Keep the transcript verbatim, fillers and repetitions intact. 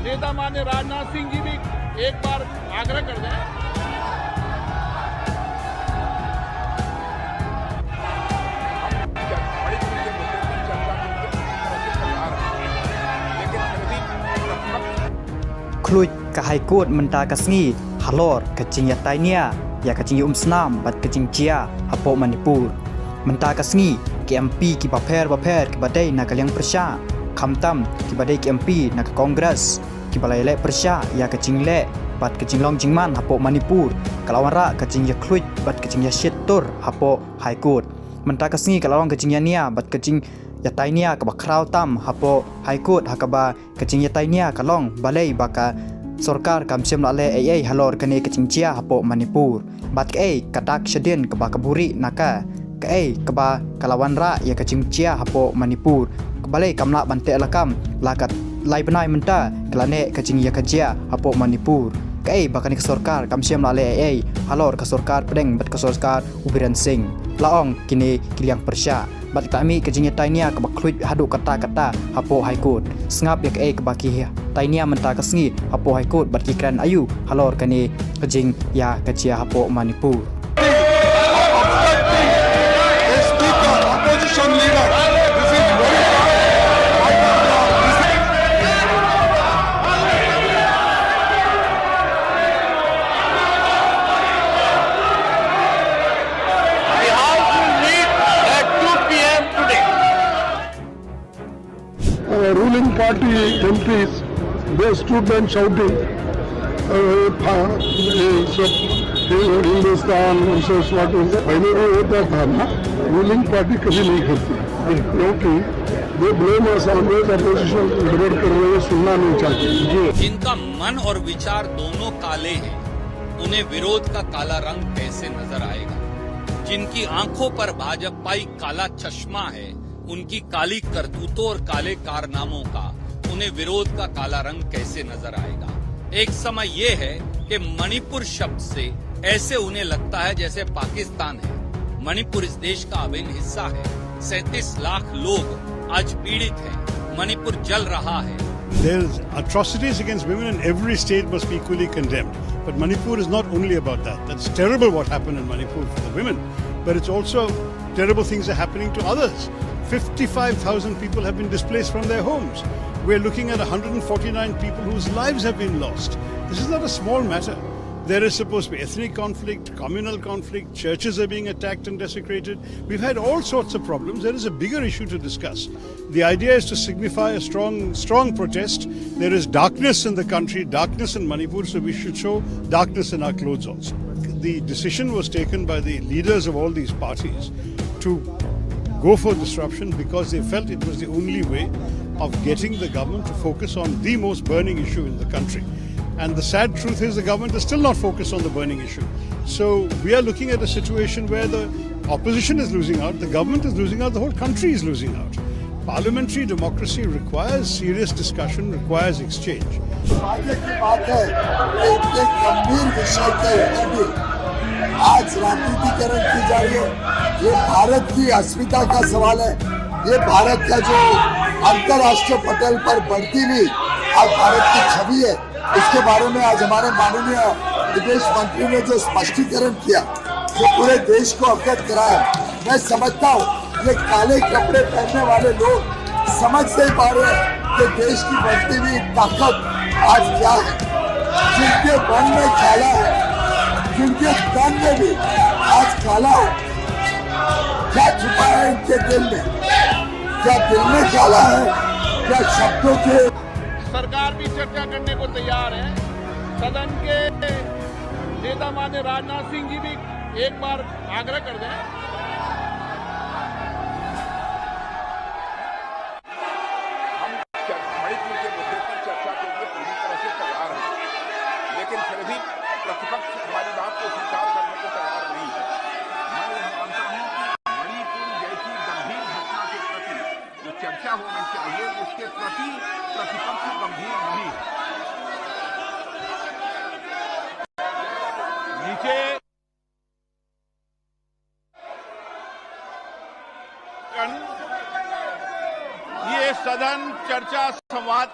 नेता माननीय राजनाथ सिंह जी भी एक बार आग्रह कर दें। Khluit ka High Court mynta ka sngi halor ka jingïatainia ïa ka jingïaumsnam bad ka jingjia hapoh Manipur. Mynta ka sngi ki M P kiba pher ba pher kiba dei na ka liang pyrshah, khamtam kiba dei ki M P na ka Congress, kiba la ïaleh pyrshah ïa ka jingleh bad ka jinglong jingman hapoh Manipur, ka la wanrah ka jingïakhluit bad ka jingïashit tur hapoh High Court. Mynta ka sngi ka la long ka jingïania bad ka jingïatainia kaba khraw tam hapoh High Court, ha kaba ka jingïatainia ka long balei ba ka sorkar kam shym la leh ei ei halor kane ka jingjia hapoh Manipur. Bad kaei ka dak shadien kaba ka buhrieh na ka, kaei kaba ka la wanrah ïa ka jingjia hapoh Manipur, ka balei kam lah ban teh lakam la ka lai bnai mynta ka la neh ka jingïakajia hapoh Manipur. Kaei ba kane ka sorkar kam shym la leh ei ei halor ka sorkar pdeng bad ka sorkar u Biren Singh, la ong kine ki liang pyrshah. Bad ka mih ka jingïatainia kaba khluit haduh katta katta hapoh High Court. Sngap ïa kaei kaba ki ïatainia mynta ka sngi hapoh High Court bad ki kren aïu halor kane ka jingïakajia hapoh Manipur. The House will meet at two p.m. today. Uh, ruling party M Ps, they stood and shouting, uh, "ये सब हिंदुस्तान वर्सेस पाकिस्तान।" पहले वो होता था ना, रूलिंग पार्टी कभी नहीं करती, क्योंकि वो ब्लेम और सामने का पोजीशन गड़बड़ कर रहे हैं, सुनना नहीं चाहते। जिनका मन और विचार दोनों काले हैं, उन्हें विरोध का काला रंग कैसे नजर आएगा? जिनकी आंखों पर भाजपाई काला चश्मा है, उनकी काली करतूतों और काले कारनामों का उन्हें विरोध का काला रंग कैसे नजर आएगा? एक समय ये है कि मणिपुर शब्द से ऐसे उन्हें लगता है जैसे पाकिस्तान है। मणिपुर इस देश का अभिन्न हिस्सा है। सैंतीस लाख लोग आज पीड़ित हैं। मणिपुर जल रहा है। There's atrocities against women and every state must be equally condemned. But Manipur is not only about that. That's terrible what happened in Manipur for the women, but it's also terrible things are happening to others. Fifty-five thousand people have been displaced from their homes. We're looking at one hundred forty-nine people whose lives have been lost. This is not a small matter. There is supposed to be ethnic conflict, communal conflict, churches are being attacked and desecrated. We've had all sorts of problems. There is a bigger issue to discuss. The idea is to signify a strong, strong protest. There is darkness in the country, darkness in Manipur, so we should show darkness in our clothes also. The decision was taken by the leaders of all these parties to go for disruption because they felt it was the only way of getting the government to focus on the most burning issue in the country. And the sad truth is, the government is still not focused on the burning issue. So we are looking at a situation where the opposition is losing out, the government is losing out, the whole country is losing out. Parliamentary democracy requires serious discussion, requires exchange. दुर्भाग्य की बात है कि इतने गंभीर विषय के ऊपर भी आज राजनीतिकरण की जा रही है। ये भारत की अस्मिता का सवाल है, ये भारत का जो अंतर्राष्ट्रीय पटल पर बढ़ती हुई आज भारत की छवि है, इसके बारे में आज हमारे माननीय विदेश मंत्री ने जो स्पष्टीकरण किया, जो पूरे देश को अवगत कराया, मैं समझता हूँ ये काले कपड़े पहनने वाले लोग समझ नहीं पा रहे हैं कि देश की बढ़ती हुई ताकत आज क्या है। जिनके मन में काला है, जिनके तन में भी आज काला है, क्या छुपा है इनके दिल में? क्या दिल में काला है? क्या शब्दों के सरकार भी चर्चा करने को तैयार है। सदन के नेता माननीय राजनाथ सिंह जी भी एक बार आग्रह कर दें। हम चर- मणिपुर के मुद्दे पर चर्चा के लिए पूरी तरह से तैयार हैं, लेकिन फिर भी प्रतिपक्ष हमारी बात को स्वीकार करने को तैयार नहीं है। मैं यह मानता हूं कि मणिपुर जैसी गंभीर घटना के प्रति जो चर्चा होनी चाहिए, उसके प्रति प्रतिपक्ष गंभीर नहीं है। नीचे ये सदन चर्चा संवाद